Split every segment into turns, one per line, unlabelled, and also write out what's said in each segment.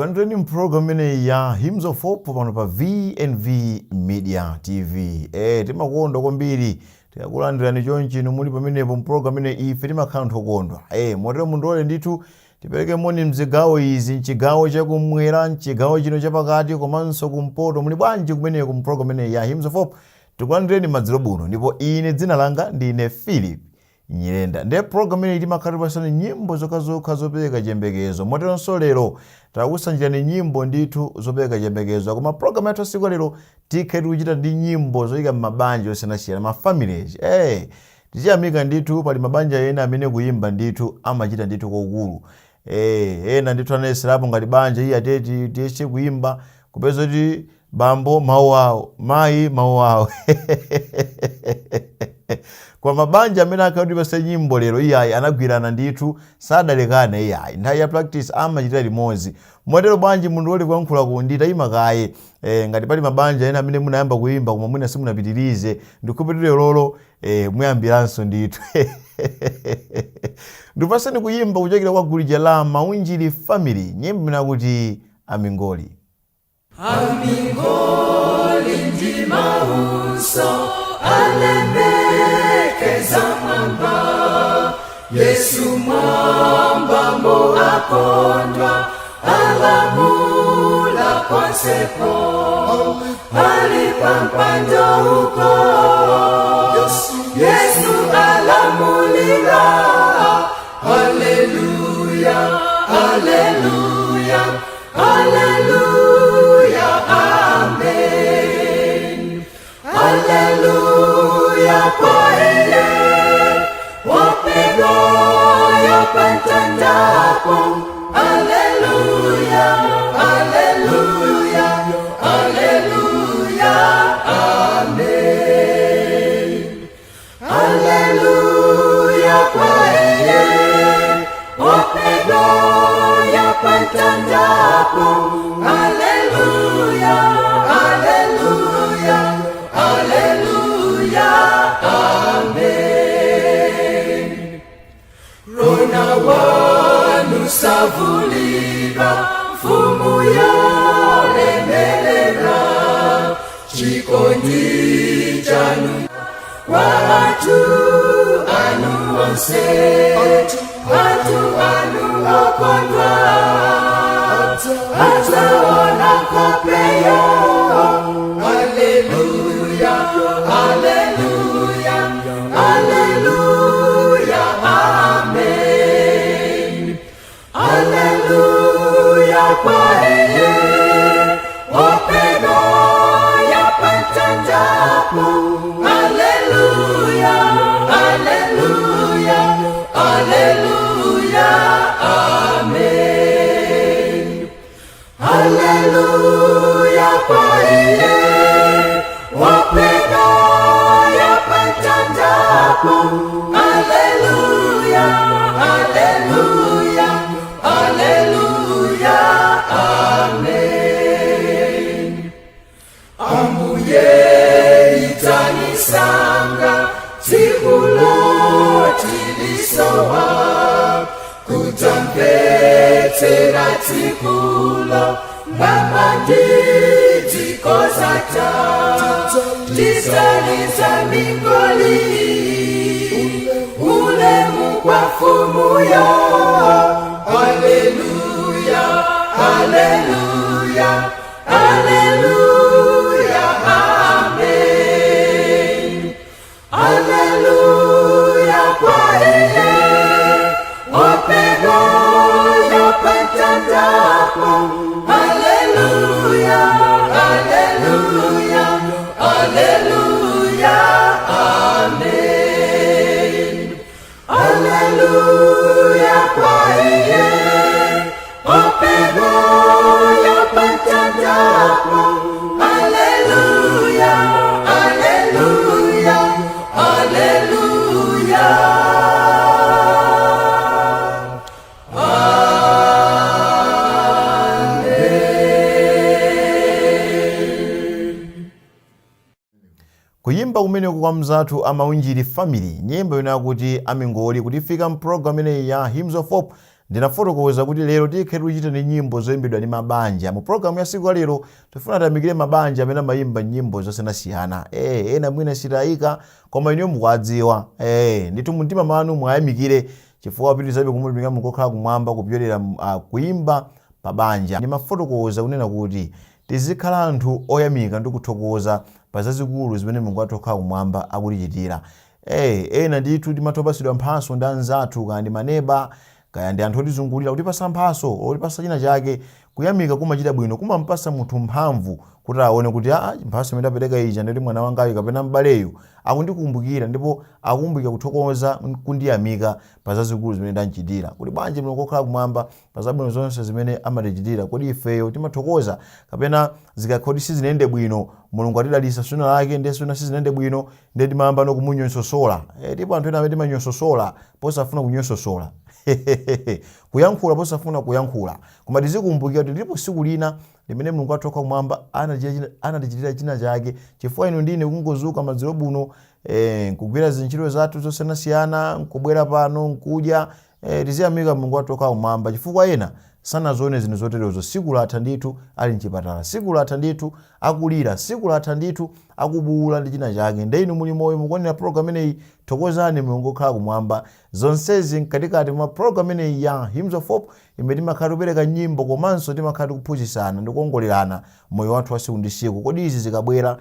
Tikulandireni mpulogalamu imeneyi ya Hymns of Hope pano pa VNV Media TV. Timakondwa kwambiri tikakulandirani chonchi inu muli pamenepo mpulogalamu imeneyi, ife timakhala anthu okondwa. Motero mundilole ndithu tipereke moni mzigawo izi: mchigawo chakumwera, mchigawo chino chapakati komanso kumpoto. Muli bwanji kumeneko? Mpulogalamu imeneyi ya Hymns of Hope tikulandireni madzulo buno, ndipo ine dzina langa ndine Philip Nyirenda. Ndiye program imeneyi timakhala tipasani nyimbo zokhazokha zopereka chiyembekezo. Moteronso lero takusanjirani nyimbo ndithu zopereka chiyembekezo, koma program yathu tsiku lero tikhe tikuchita ndi nyimbo zoyika m'mabanja osiyanasiyana, ma families. Tichiyamika ndithu, pali mabanja ena amene kuyimba ndithu amachita ndithu kokulu. Ena ndithu anayeserapo ngati banja, iye ateti tiyese kuyimba, kupeza kuti bambo mawu awo, mayi mawu awo. Kwa mabanja amene akhala nyimbo lero, iyayi, anagwirana ndithu, sadalekane iyayi. Nthawi ya practice amachitira limodzi. Motero bwanji mundilole kuyankhula ku nditayima kaye. Ngati pali mabanja ena amene munayamba kuyimba koma mwina simunapitirize, ndikuphupitire lolo muyambiranso ndithu. Ndipaseni kuyimba kuchokera kwa gulu la Maunjiri Family, nyimbo imene akuti Amingoli.
Amingoli ndi mauso alemekeza mwamba, Yesu mwamba mo akondwa, alamula ponsepo, ali pampando uko, Yesu alamulira. Haleluya, haleluya, haleluya, amen. Haleluya kwa iye wapigwa pamtandapo. Haleluya, haleluya, haleluya, amen. Haleluya kwa iye wapigwa pamtandapo. Haleluya, haleluya, haleluya, amen. Korona wanu savulidwa, mfumu yolemelera, chikondi chanu kwa anthu anu onse, anthu anu okondwa adzaona nkhopeyo. Haleluya, haleluya, haleluya, amen. Haleluya kwa iye wapigwa pamtandapo. Haleluya, haleluya, haleluya, amen. Haleluya kwa iye wapigwa pamtandapo. Haleluya, haleluya, haleluya, amen. Ambuye idzani msanga, tsiku lotilisowa kudzamvetsera tsikulo ng'amba ndi dziko zatha, tidzaliza mingoli, ulemu kwa mfumuyo. Haleluya, haleluya, haleluya, amen. Haleluya kwa iye wapigwa pamtandapo. Haleluya, haleluya, haleluya, amen. Haleluya kwa iye wapigwa pamtandapo. Haleluya, haleluya, haleluya. Amen.
Kuyimba kumeneku kwa mzathu a Maunjiri Family, nyimbo ina kuti Amingoli, kutifika mpulogalamu imeneyi ya Hymns of Hope. Ndinafotokoza kuti lero tikhe tikuchita ndi nyimbo zoyimbidwa ndi mabanja. Mu programu ya siku lero tifuna tayamikire mabanja amene amayimba nyimbo zosiyanasiyana. Ena mwina sitayika, koma inuyo mukuwadziwa. Ndithu mumtima mwanu mwayamikire chifukwa apitirizabe kumutumikira Mulungu okhala kumwamba kupyolera kuimba pa banja. Ndimafotokoza kunena kuti tizikhala anthu oyamika ndi kuthokoza pa zazikulu zimene Mulungu wathu okhala kumwamba akutichitira. Ena ndithu timatha kupatsidwa mphatso ndi anzathu, kaya ndi maneba, kaya ndi anthu otizungulira, kutipasa mphatso, otipasa china chake. Kuyamika kumachita bwino, kumampasa munthu mphamvu kuti aone kuti mphatso imene ndapereka ija nditi mwana wangayu kapena m'baleyu akundikumbukira ndipo akukumbukira kuthokoza kundiyamika pa zazikulu zimene ndamchitira. Kuti bwanji Mulungu okhala kumwamba pa zabwino zonse zimene amatichitira, kodi ifeyo timathokoza? Kapena zikakhala kuti sizinayende bwino, Mulungu atidalitsa suna lake ndiye suna sizinayende bwino, ndiye timayamba no kumunyososola. Tipo anthu ena amene timanyososola posafuna kunyososola, kuyankhula posafuna kuyankhula. Koma tizikumbukira kuti lilipo siku lina limene Mulungu wathu okhala kumwamba anatichitira china chake, chifukwa inu ndine kungozuka madzulo buno, nkugwira zintchito zathu zosiyanasiyana, nkubwera pano nkudya. Tiziyamika Mulungu wathu okhala kumwamba chifukwa ena sanazione zinthu zoterezo. Siku latha ndithu ali mchipatala, siku latha ndithu akulira, siku latha ndithu akubuwula ndi china chake. Nde inu muli moyo, mukuonera program imeneyi, thokozani Mulungu okhala kumwamba. Zonsezi mkatikati mwa program imeneyi ya Hymns of Hope, imene timakhala tikupereka nyimbo komanso timakhala tikuphunzitsana ndi kuongolerana moyo wathu wa siku ndi siku. Kodi izi zikabwera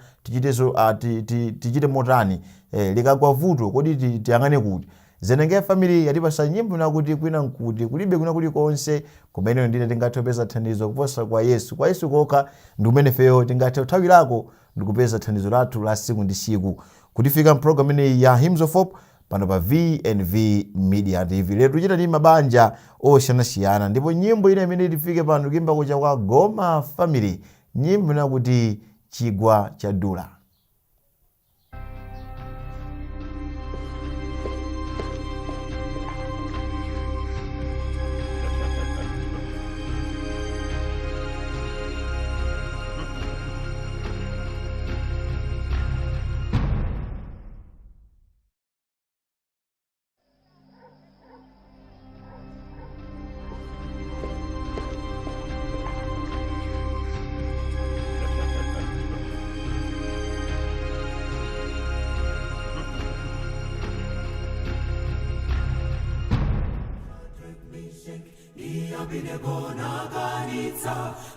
tichite motani? Likagwa vuto kodi tiyang'ane kuti? Zenenge Family yatipasa nyimbo nakuti kwina nkuti kulibe kwina kulikonse kumene ndine tingathe kupeza thandizo kuposa kwa Yesu. Kwa Yesu kokha ndi kumene ifeyo tingathe kuthawirako ndi kupeza thandizo lathu la siku ndi siku. Kutifika mpulogalamu imeneyi ya Hymns of Hope pano pa VNV Media TV, lero tikuchita ndi mabanja osiyanasiyana, ndipo nyimbo ina imene tifike pano kuimba kucha kwa Goma Family, nyimbo inakuti Chigwa cha Dura.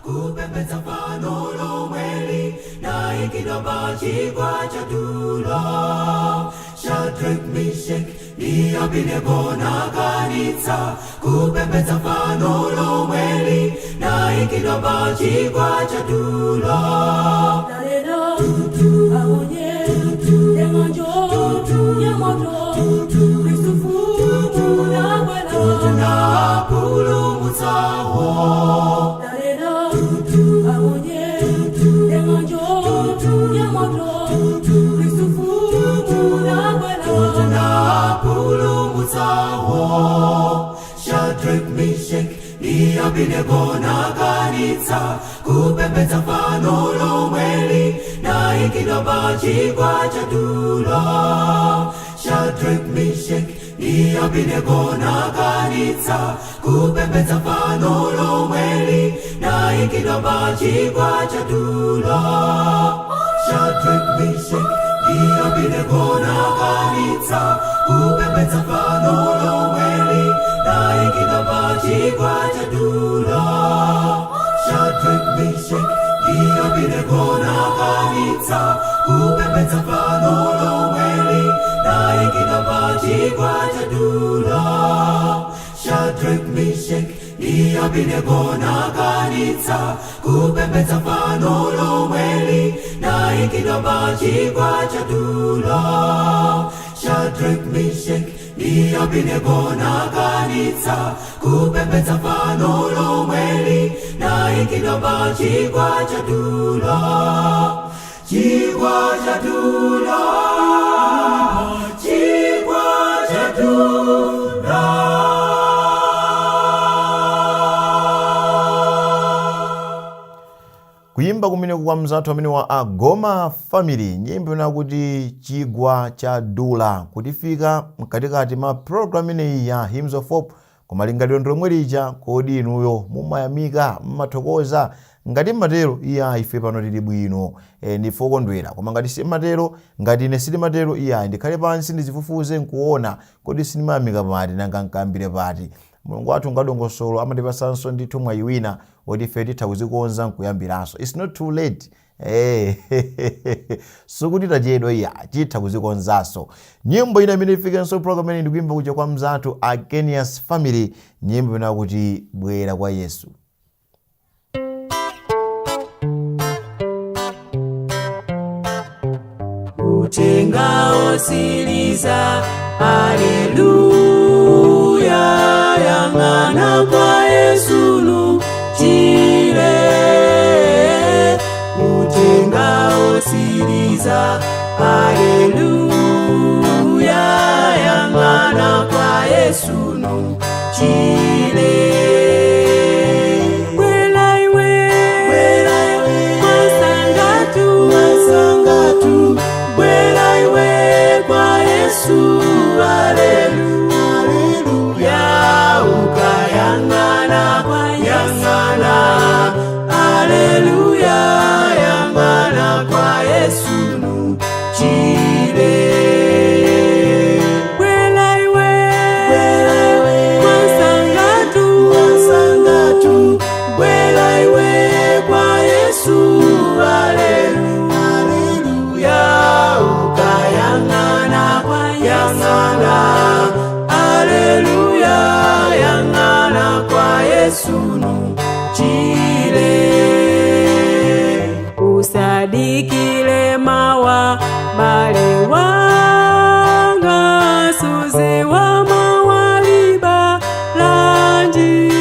Kupembedza fano lomweli naikidwa pa chigwa cha Dura. Shadrach, Meshach ndi Abednego nakanitsa kupembedza fano lomweli naikidwa pa chigwa cha Dura.
Lalelo, aonye, eng'onjo ya moto, Kristu mfumu nakwela,
Napulumutsawo.
Lalelo, aonye, eng'onjo ya moto, Kristu mfumu nakwela,
Napulumutsawo. Shadrach, Meshach ndi Abednego nakanitsa kupembedza fano lomweli naikidwa pa chigwa cha Dura. Shadrach, Meshach ndi Abednego nakanitsa kupembedza fano lomweli naikidwa pa chigwa cha Dura. Shadrach, Meshach ndi Abednego nakanitsa kupembedza fano lomweli naikidwa pa chigwa cha Dura. Shadrach, Meshach ndi Abednego nakanitsa kupembedza fano lomweli naikidwa pa chigwa cha Dura. Shadrach, Meshach ndi Abednego nakanitsa kupembedza fano lomweli naikidwa pa chigwa cha Dura. Shadrach, Meshach ndi Abednego nakanitsa kupembedza fano lomweli naikidwa pa chigwa cha Dura. Chigwa cha Dura, chigwa cha Dura.
Kuyimba kumeneku kwa mzathu amene wa Agoma Family, nyimbo inakuti Chigwa cha Dura, kutifika mkatikati ma program imeneyi ya Hymns of Hope Koma lingaliro ndi lomwe lija, kodi inuyo mumayamika, mumathokoza? Ngati mmatero, iya, ife pano tili bwino, ndife okondwera. Koma ngati simmatero, ngati ine sindimatero, iya, ndikhale pansi ndizifufuze nkuona kodi sindimayamika pati, nanga nkayambire pati. Mulungu wathu ngadongosolo, amatipasanso ndithu mwayi wina woti ife titha kuzikonza nkuyambiranso. It's not too late. Sikuti tachedwa, iya, titha kuzikonzanso. Nyimbo ina imene ifikenso program imene ndikuimba kuja kwa mzathu a Kenias Family, nyimbo imene akuti Bwera kwa Yesu.
Utenga osiliza, aleluya, yang'ana kwa Yesu nuchire. Utenga osiliza, aleluya, yang'ana kwa Yesu nuchire.
Bwela iwe,
Bwera iwe,
mwasangatu,
masangatu, bwera iwe kwa Yesu, aleluya, ukayang'ana, yang'ana, aleluya, yang'ana kwa Yesu nuchire.
Bwela iwe,
Bwera iwe,
mwasangatu,
masangatu, bwera iwe kwa Yesu, aleluya, ukayang'ana, yang'ana, aleluya, yang'ana kwa Yesu nuchire.
Usadikile mawa, bale wanga, suze wa mawaliba lanji,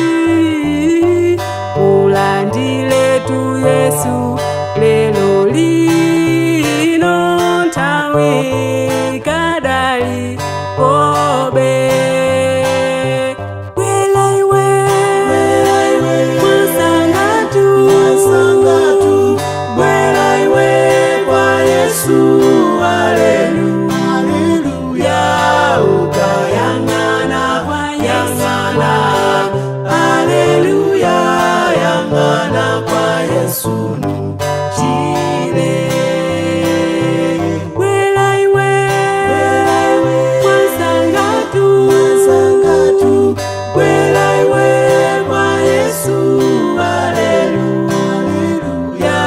ulandile tu Yesu lelo lino, nthawi kadali kobe. Bwela iwe, mwasangatu,
Masangatu, bwera iwe kwa Yesu, aleluya, ukayang'ana, yang'ana, aleluya, yang'ana kwa Yesu nuchire.
Bwela iwe, mwasangatu,
Masangatu, bwera iwe kwa Yesu, aleluya,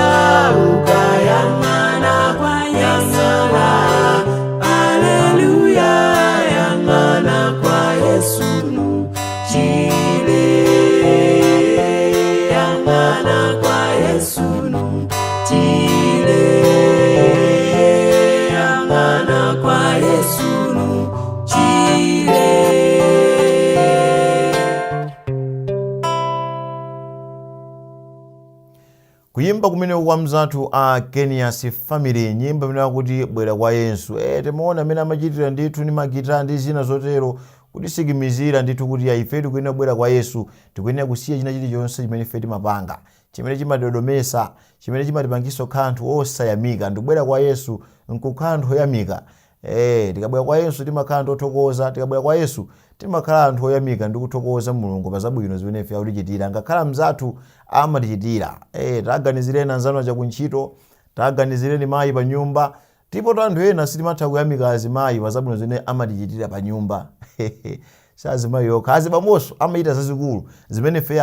ukayang'ana, yang'ana, aleluya, yang'ana kwa Yesu nuchire. Yang'ana kwa Yesu nuchire. Yang'ana kwa Yesu nuchire.
Kuyimba kumene kwa mzathu a Kenias Family, nyimbo imene akuti Bwera kwa Yesu. Timaona amene amachitira ndithu ndi magitara ndi zina zotero, kutisikimizira ndithu kuti ife tikuyenera kubwera kwa Yesu, tikuyenera kusiya china chilichonse chimene ife timapanga, chimene chimatidodomesa, chimene chimatipangisa kukhala anthu osayamika, ndikubwera kwa Yesu nkukhala anthu oyamika. Tikabwera kwa Yesu timakhala anthu othokoza, tikabwera kwa Yesu timakhala anthu oyamika ndi kuthokoza Mulungu pa zabwino zimene ife akutichitira, ngakhala mzathu amatichitira. Taganizireni anzanu aja kuntchito, taganizireni mayi pa nyumba. Tipo anthu ena sitimatha kuyamika azimayi pa zabwino zimene amatichitira pa nyumba. Si azimayi okha, azibambonso amachita zazikulu zimene ife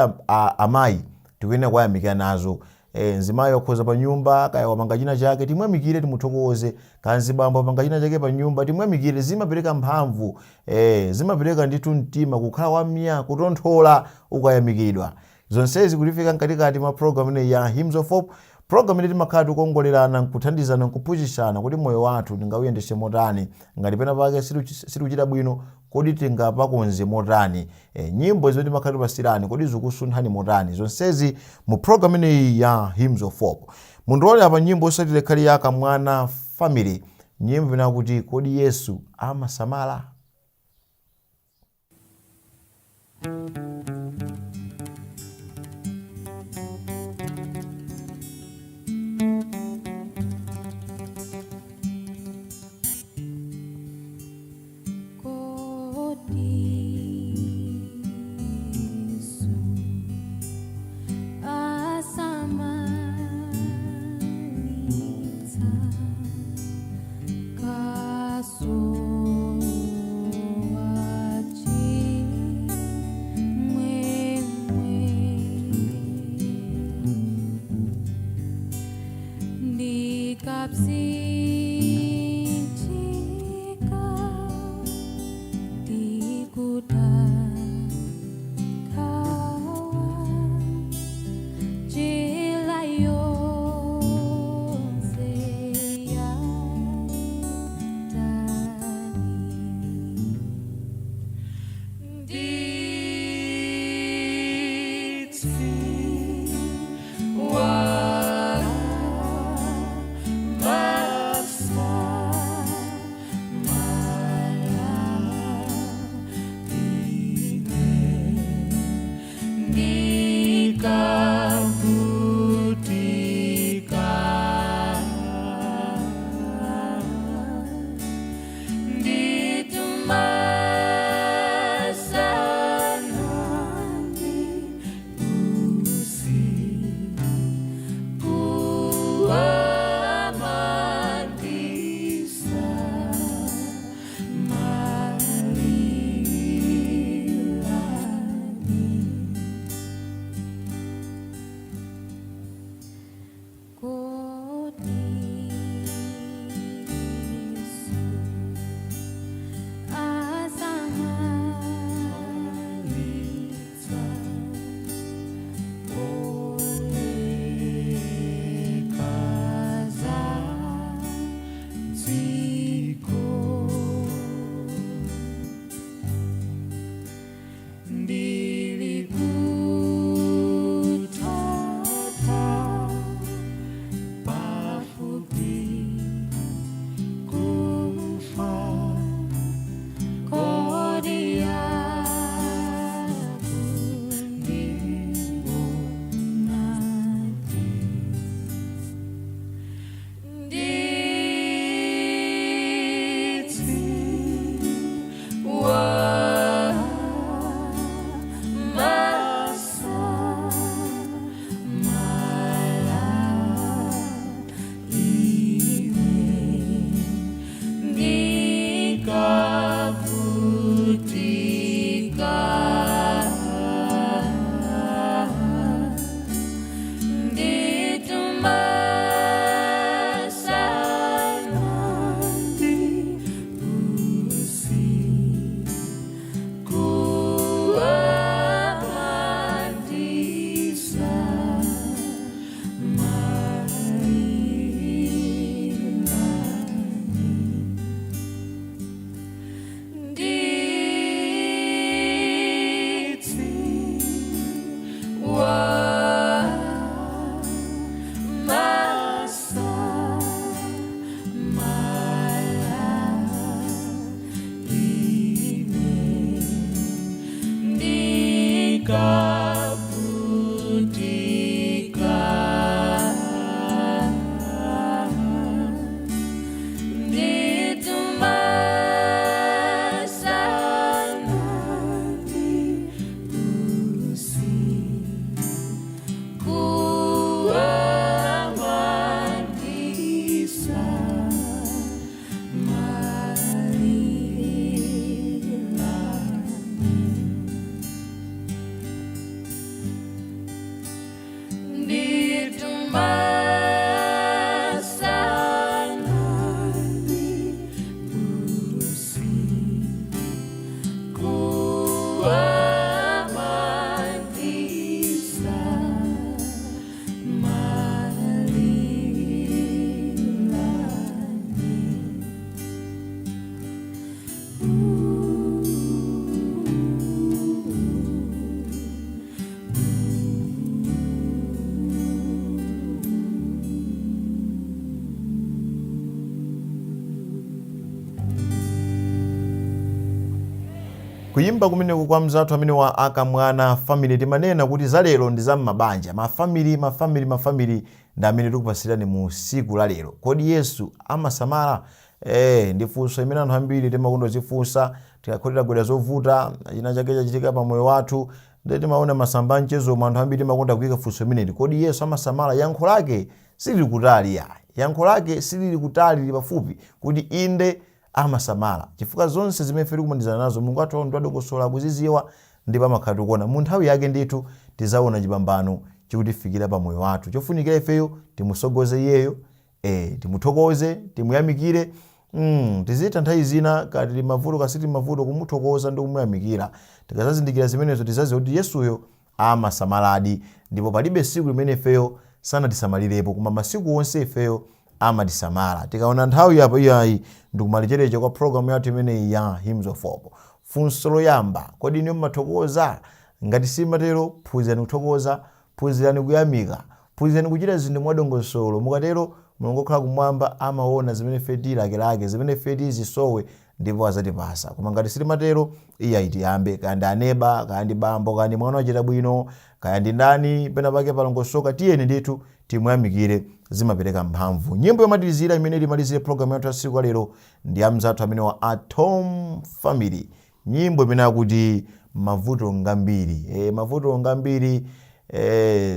amayi tikuyenera kuwayamikira nazo. Mzimayi wakhoza pa nyumba, kaya wapanga china chake, timuyamikire, timuthokoze. Kaya mzibambo wapanga china chake pa nyumba, timuyamikire. Zimapereka mphamvu, zimapereka ndithu mtima kukhala wamya, kutonthola ukayamikidwa. Zonsezi kutifika mkatikati mwa program ineyi ya Hymns of Hope, program imene timakhala tikukongolerana, nkuthandizana, nkuphunzitsana kuti moyo wathu tingawuyendetse motani, ngati pena pake sitikuchita bwino, kodi tingapakonze motani, nyimbo zimene timakhala tipasirani kodi zikusunthani motani. Zonsezi mu program ineyi ya Hymns of Hope. Mundione apa nyimbo osatire khali ya Kamwana Family, nyimbo imene akuti Kodi Yesu Amasamala.
Kodi Ndikapsinjika ndikuda nkhawa njira yonse yaitali.
Kuyimba kumeneku kwa mzathu amene wa Akamwana Family. Timanena kuti zalero ndi za m'mabanja, mafamily, mafamily, mafamily ndi amene tikupasirani mu siku la lero. Kodi Yesu amasamala? Ndi funso imene anthu ambiri timakonda kuzifunsa tikakhotera gweda zovuta, china chake chachitika pa moyo wathu, ndi timaona masamba mchezo, anthu ambiri timakonda kuyika funso imeneli: kodi Yesu amasamala? Yankho lake silili kutali yayi, yankho lake silili kutali, lili pafupi, kuti inde, amasamala, chifukwa zonse zimene ife tikumanizana nazo Mulungu wathu ndi wadongosola, kuziziwa, ndipo amakhala tikuona. Mu nthawi yake ndithu tizaona chipambano chikutifikira pa moyo wathu. Chofunikira ifeyo timusogoze iyeyo. Timuthokoze, timuyamikire. Tizitha nthawi zina kati mavuto kasiti mavuto kumuthokoza ndi kumuyamikira. Tikazazindikira zimenezo, tizaziwa kuti Yesuyo amasamaladi, ndipo palibe siku limene ifeyo sanatisamalirepo, koma masiku onse ifeyo amatisamala. Tikaona nthawi yapo, iyayi, ndikumalichereche kwa programu yathu imeneyi ya Hymns of Hope. Funso loyamba: kodi inu mmathokoza? Ngati simatero, phunzirani kuthokoza, phunzirani kuyamika, phunzirani kuchita zinthu mwadongosolo. Mukatero, Mulungu okhala kumwamba amaona zimene ife tilakelake, zimene ife tizisowe, ndipo azatipasa. Koma ngati sitimatero, iyayi, tiyambe. Kaya ndi aneba, kaya ndi bambo, kaya ndi mwana wachita bwino, kaya ndi ndani, pena pake palongosoka, tiyeni ndithu timuyamikire, zimapereka mphamvu. Nyimbo yomalizira imene ilimalizire programu yathu ya siku lero ndi amzathu amene wa Atom Family, nyimbo imene akuti "Mavuto Ngambiri". Mavuto ngambiri,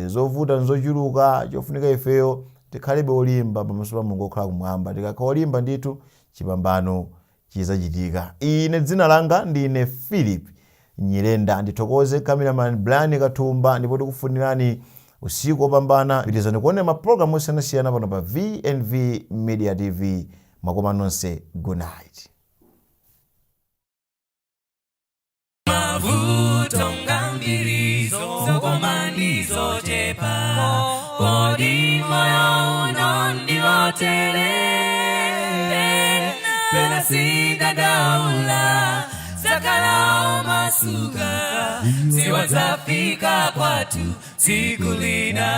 zovuta nzochuluka. Chofunika ifeyo tikhalebe olimba pamaso pa Mulungu okhala kumwamba. Tikakhala olimba ndithu, chipambano chizachitika. Ine dzina langa ndine Philip Nyirenda. Ndithokoze cameraman Brian Kathumba, ndipo tikufunirani usiku wopambana. Pitirizani kuonera mapulogalamu osiyanasiyana pano pa VNV Media TV. Mwakoma nonse, good night.
Mavuto ngambiri, zokoma ndizochepa. Kodi moyo uno ndiwotere? Pena sindadaula zakalao masuka ziwazafika kwatu siku lina.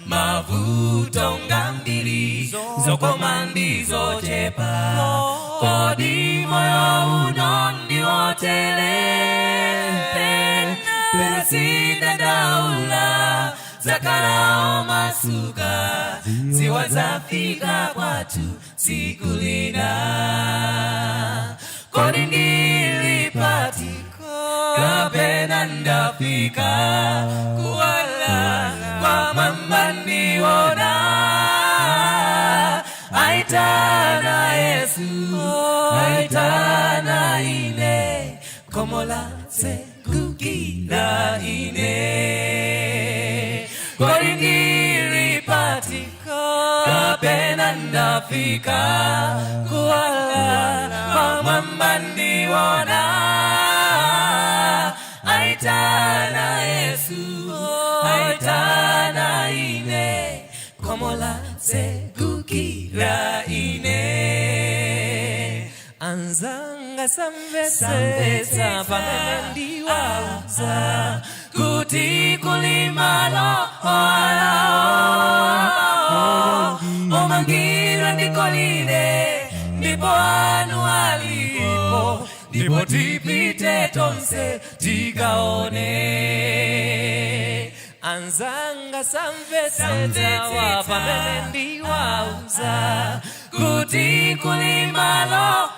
Mavuto ngambiri, zokoma ndizochepa. Kodi moyo uno ndiwotere? Pena sindadaula zakalao masuka ziwazafika kwatu siku lina. Kodi ndilipati kapena ndafika kuwala kwa mamba niona? Aitana Yesu, aitana ine, komola sekukila ine. Kodi ndilipati kapena ndafika kuwala kwa mwamba ndiwona? Aitana Yesu, aitana ine, komola sekukila ine. Anzanga samvetsetsa pamene ndiwauza kuti kulimalo omangirwa ndikolile, ndipo anu alipo, ndipo tipite tonse tikaone. Anzanga samvetsetsa pamene ndiwauza kuti kulimalo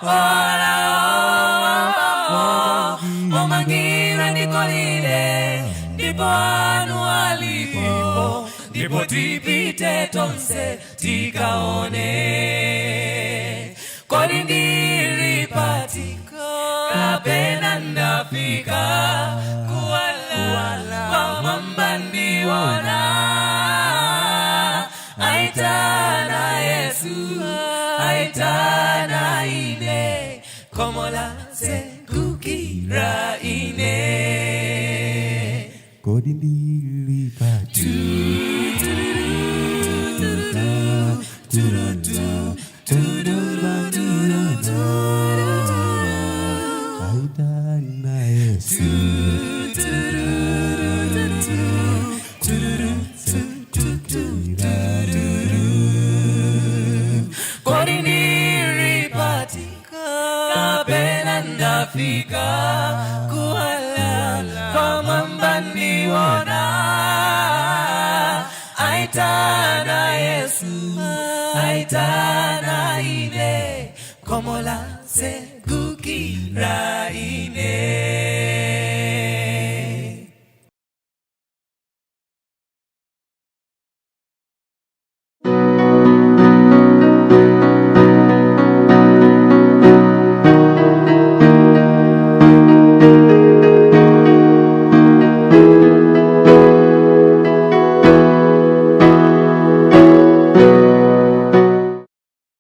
omangira ndikolile, ndipo anu alipo, ndipo tipite tonse tikaone. Kodi ndili pati kapena ndafika kuwala kwa mwamba ndiwona? Aitana Yesu, aitana ine, komola sekukira ine.
Kodi ndili pati? Aitana Yesu.
Kodi ndili pati kapena ndafika kuwala kwa mwamba ndiwona? Aitana Yesu, aitana ine, komola sekukira.